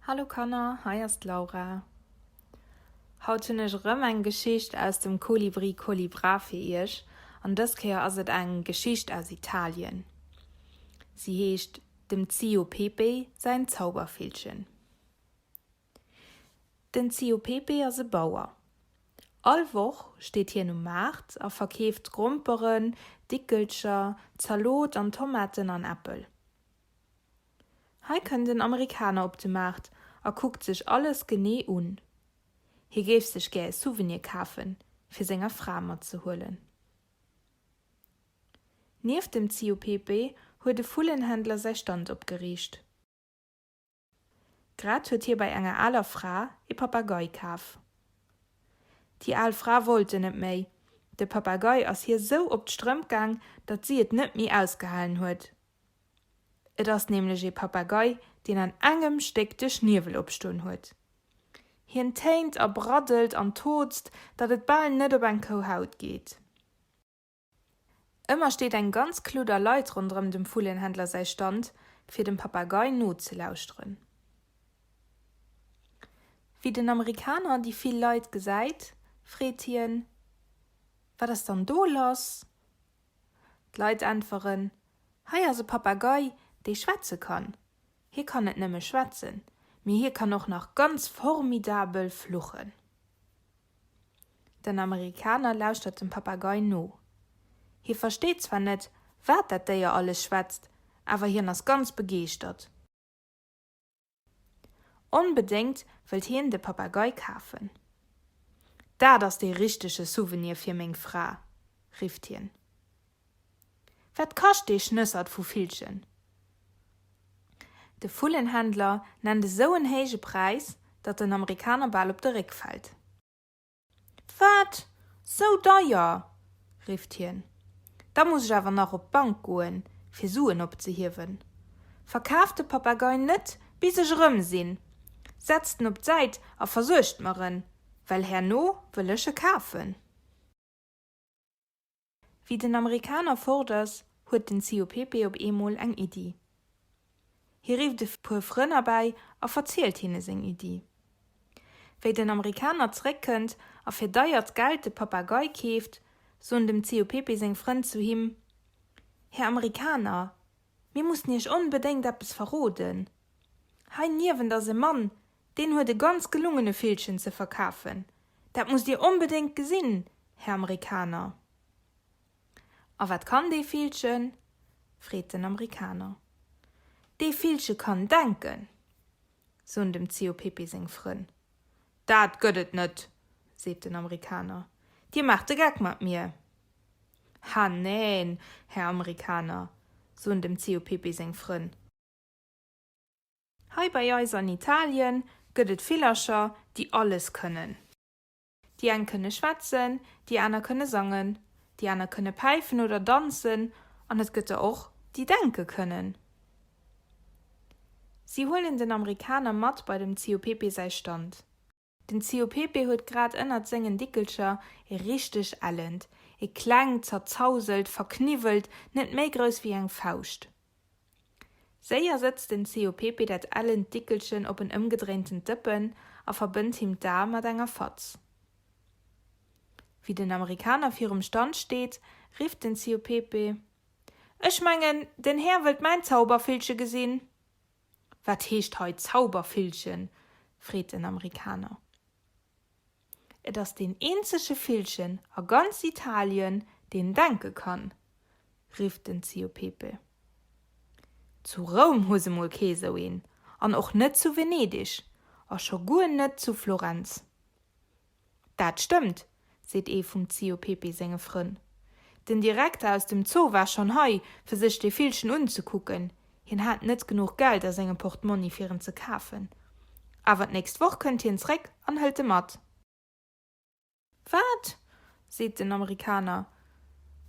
Hallo Kanner, hei ass d'Laura. Haut hunn ech erëm eng Geschicht aus dem Kolibri Kolibra fir iech an dës Kéier ass et eng Geschicht aus Italien. Si heescht Dem Zio Pepe säin Zaubervillchen. Den Zio Pepe ass e Bauer. All Woch steet hien um Maart a verkeeft Gromperen, Dickelcher, Zalot an Tomaten an Äppel. Hei kënnt en Amerikaner op de Maart a kuckt sech alles genee un. Hie géif sech gär e Souvenir kafen, fir senger Fra matzehuelen. Nieft dem Zio Pepe huet e Vullenhändler säi Stand opgeriicht. Grad huet hie bei enger aler Fra e Papagei kaf. Déi al Fra wollt en net méi, de Papagei ass hir sou op d'Strëmp gaang, datt si et net méi ausgehalen huet. Et ass nämlech ee Papagei, deen an engem Stéck de Schniewel opstoen huet. Hien téint a braddelt an tootst, datt et bal net op eng Kouhaut geet. Ëmmer steet eng ganz Kludder Leit ronderëm dem Vullenhändler säi Stand, fir dem Papagei nozelauschteren. Wéi den Amerikaner déi vill Leit gesäit, freet hien, Wat ass dann do lass? D'Leit äntweren, Hei ass e Papagei, dee schwätze kann. Hie kann net nëmme schwätzen, mee hie kann och nach ganz formidabel fluchen. Den Amerikaner lauschtert dem Papagei no. Hie versteet zwar net, wat dat Déier alles schwätzt, awer hien ass ganz begeeschtert. Onbedéngt wëllt hien de Papagei kafen. Dat ass dee richtege Souvenir fir meng Fra! rifft hien. Wat kascht dee Schnëssert vu Villchen? De Vullenhändler nennt esou en héije Präis, datt den Amerikaner bal op de Réck fält. Wat? Sou deier? rifft hien. Da muss ech awer nach op d'Bank goen, fir Suen opzehiewen. Verkaaft de Papagei net, bis ech erëm sinn. Setzt en op d'Säit a versuergt mer en, well herno wëll ech e kafen. Wéi den Amerikaner fort ass, huet den Zio Pepe op eemol eng Iddi. Hie rifft e puer Frënn erbäi a verzielt hinne seng Iddi. Wéi den Amerikaner zeréckkënnt a fir deiert Geld de Papagei keeft, soen dem Zio Pepe seng Frënn zu him, Här Amerikaner, mir mussen Iech onbedéngt eppes verroden. Hei niewent ass e Mann, deen huet e ganz gelungene Villchen ze verkafen. Dat musst Dir onbedéngt gesinn, Här Amerikaner. A wat kann dee Villchen? freet den Amerikaner. Dee Villche kann denken, soen dem Zio Pepe seng Frënn. Dat gëtt et net, seet den Amerikaner, Dir maacht de Geck mat mir. Ha neen, Här Amerikaner, soen dem Zio Pepe seng Frënn. Hei bei eis an Italien gëtt et Villercher, déi alles kënnen. Déi eng kënne schwätzen, déi aner kënne sangen, déi aner kënne päifen oder danzen an et gëtt der och, déi denke kënnen. Si huelen den Amerikaner mat bei dem Zio Pepe säi Stand. Den Zio Pepe huet grad ënnert sengen Dickelcher e richteg ellent, e klengt, zerzauselt, verkniwwelt, net méi grouss wéi eng Fauscht. Séier sëtzt den Zio Pepe dat ellent Dickelchen op en ëmgedréintent Dëppen a verbënnt him d'Ae mat enger Fatz. Wéi den Amerikaner virum Stand steet, rifft den Zio Pepe, Ech mengen, den Här wëllt mäin Zaubervillche gesinn. Wat heescht hei Zaubervillchen? freet den Amerikaner. Et ass deen eenzege Villchen a ganz Italien, deen denke kann, rifft den Zio Pepe. Zu Roum hu se mol kee sou een, an och net zu Venedig, a scho guer net zu Florenz. Dat stëmmt, seet ee vum Zio Pepe senge Frënn. Den Direkter aus dem Zoo war schonn hei, fir sech dee Villchen unzekucken. Hien hat net genuch Geld a sengem Portmonni, fir en ze kafen. Awer d'nächst Woch kënnt hien zréck an hëlt e mat. Wat? seet den Amerikaner,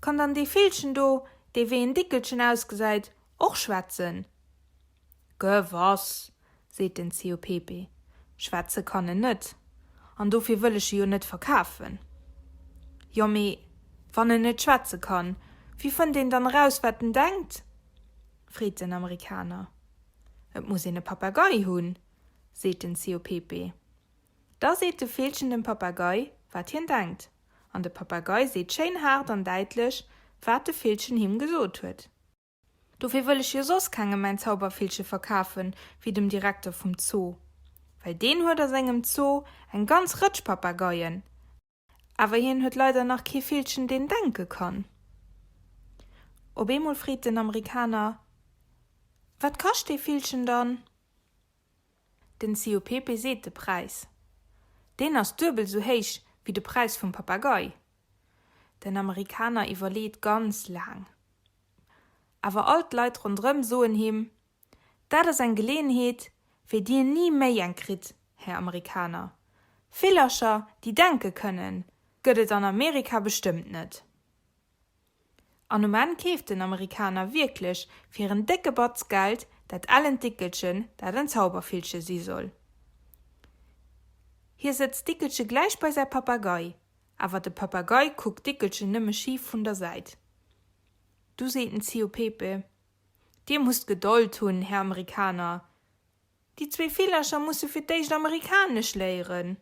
kann dann dee Villchen do, dee wéi en Dickelchen ausgesäit, och schwätzen? Gewass, seet den Zio Pepe, schwätze kann en net, an dofir wëll ech e jo net verkafen. Jo, mee wann en net schwätze kann, wéi fënnt een dann eraus, wat en denkt? freet den Amerikaner. Et muss een e Papagei hunn, Seet den Zio Pepe. Da seet de Villchen dem Papagei, wat hien denkt, an de Papagei seet schéin haart an däitlech, wat de Villchen him gesot huet. Dofir wëll ech jo soss kengem mäin Zaubervillche verkafen, wéi dem Direkter vum Zoo, well deen huet a sengem Zoo eng ganz Rëtsch Papageien, awer hien huet leider nach kee Villchen, deen denke kann. Op eemol freet den Amerikaner, Wat kascht dee Villchen dann? Den Zio Pepe seet de Präis. Deen ass duebel sou héich wéi de Präis vum Papagei. Den Amerikaner iwwerleet ganz laang. Awer all d'Leit ronderëm soen him, Dat ass eng Geleeënheet, wéi Dir ni méi eng kritt, Här Amerikaner. Villercher, déi denke kënnen, gëtt et an Amerika bestëmmt net. An um Enn keeft den Amerikaner wierklech fir en décke Batz Geld dat ellent Dickelchen, dat en Zaubervillche si soll. Hie sëtzt d'Dickelche gläich bei säi Papagei, awer de Papagei kuckt d'Dickelchen nëmme schif vun der Säit. Du seet den Zio Pepe, Dir musst Gedold hunn, Här Amerikaner, déi zwee Villercher musse fir d'éischt Amerikanesch léieren.